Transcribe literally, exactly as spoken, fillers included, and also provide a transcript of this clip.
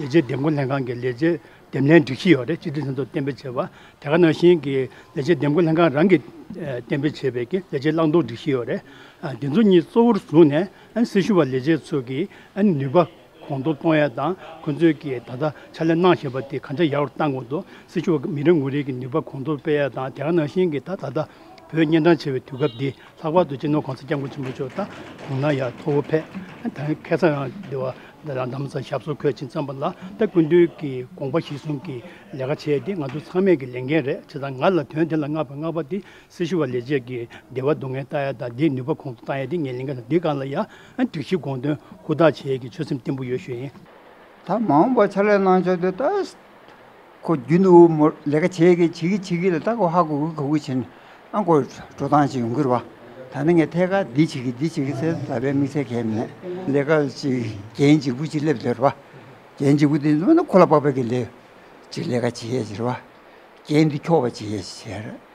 ལས་བྱེད་འདེམས་བསྐོ་ལྷན་ཁང་གི་ལས་བྱེད་འདེམས་ལྷན་སྒྲིག་གཞི་ཡོད་རེད། སྤྱི་འཐུས་ལྷན་ཚོགས་གཏན་འབེབས་བྱས་པ། དེ་ག་ནང་བཞིན་གྱི་ལས་བྱེད་འདེམས་བསྐོ་ལྷན་ཁང་རང་གིས་ཨ་གཏན་འབེབས་བྱས་པའི་གི་ལས་བྱེད་བླང་དོར་སྒྲིག་གཞི་ཡོད་རེད། ཨ་འདི་ཚོ་གཉིས་གཙོ་བོར་བཟུང་ནས་ཨ་སྲི་ཞུ་བ་ལས་བྱེད་ཚོ་གི་ཨ་ནུས་པ་གོང་མཐོར་གཏོང་ཡ་དང་། ཁོང་ཚོས་ཀྱིས་ད་ལྟ་ཕྱག་ལས་གནང་བཞིན་པ་དེ་གང་ཅག་ཡག་རུ་གཏང་དགོས་འདུག་སྲི་ཞུ་བ་མི་རེ་ངོ་རེ་གི་ནུས་པ་གོང་མཐོར་སྤེལ་ཡ་དང་། དེ་ག་ནང་བཞིན་གྱི་ད་ད་ལྟ་བོད་གཉན་འཕྲང་ཆེ་བའི་དུས་སྐབས་འདི། ལྷག་པར་དུ་སྤྱི་ནོར་གོང་ས་སྐྱབས་མགོན་ཆེན་པོ་མཆོག་ད་གོང་ན་ཡར་མཐོ་བོ་ཕེབས། ད་ཁ་སང་ཡང་འདི་བ་ད་རྡ་རམ་ས་ལ་ཞབས་སོར་འཁོད་ཕྱིན་ཙམ་པ་ལ། ད་སྐུ་མདུན་གྱི་དགོངས་པ་གཞིར་བཟུང་གི་ལས་ཀ་བྱས་ཏེ་ང་ཚོ་ཚང་མས་ཀྱི་ལས་འགན་རེད། བྱས་ཙང་ང་ལ་དོན་དེ་ལ་མངགས་པ་མངགས་པ་དེ་སྲི་ཞུ་བ་ལས་བྱེད་ཀྱི་བདེ་བ་སྡུག་བསྔལ་ལྟ་ཡ་དང་། དེའི་ནུས་པ་གོང་དུ་བཏང་ཡ་དེ་ངའི་ལས་འགན་རེད། འདི་སྒང་ལ་ཡ་ཨ་སྒྲིག་གཞི་དགོངས་དོན་ཧུར་ཐག་བྱེད་ཡས་ཀྱི་ཆོད་སེམས་བརྟན་པོ་ཡོད་ཞུ་ཡིན། ད་མ་འོངས་པ་ཕྱག་ལས་གནང་ཕྱོགས་དེ་ད་ཁོ་རྒྱུན་དུ་མོ་ལས་ཀ་བྱེད་ཀྱི་བྱེད་ཀྱི་བྱེད་ཀྱི་ལ། ད་ཁོ་ཧ་གོ་གི་གོ་གི་བྱས་ནས་ཨ་ཁོ་འགྲོ་སྟངས་ཅིག་ཡོང་གི་རེད་བ། ད་ནི་ངས་ཐད་ཀར་འདི་བྱེད་ཀྱི་འདི་བྱེད་ཀྱི་ཟེར་ལབ་པའི་དམིགས་བསལ་གང་ཡང་མེད། ལས་ཀ་ཅིག་འགན་ལྗིད་པོ་ཅིག་སླེབས་བསྡད་རེད་བ། འགན་ལྗིད་པོ་དེ་ཚོ་ནི་ཁོ་ལ་དཔག་པའི་གི་ལས་ཅིག་ལས་ཀ་བྱེད་ཡས་ཅིག་རེད་བ། འགན་འདི་འཁྱོག་པ་བྱེད་ཡས་ཅིག་བྱས་རེད།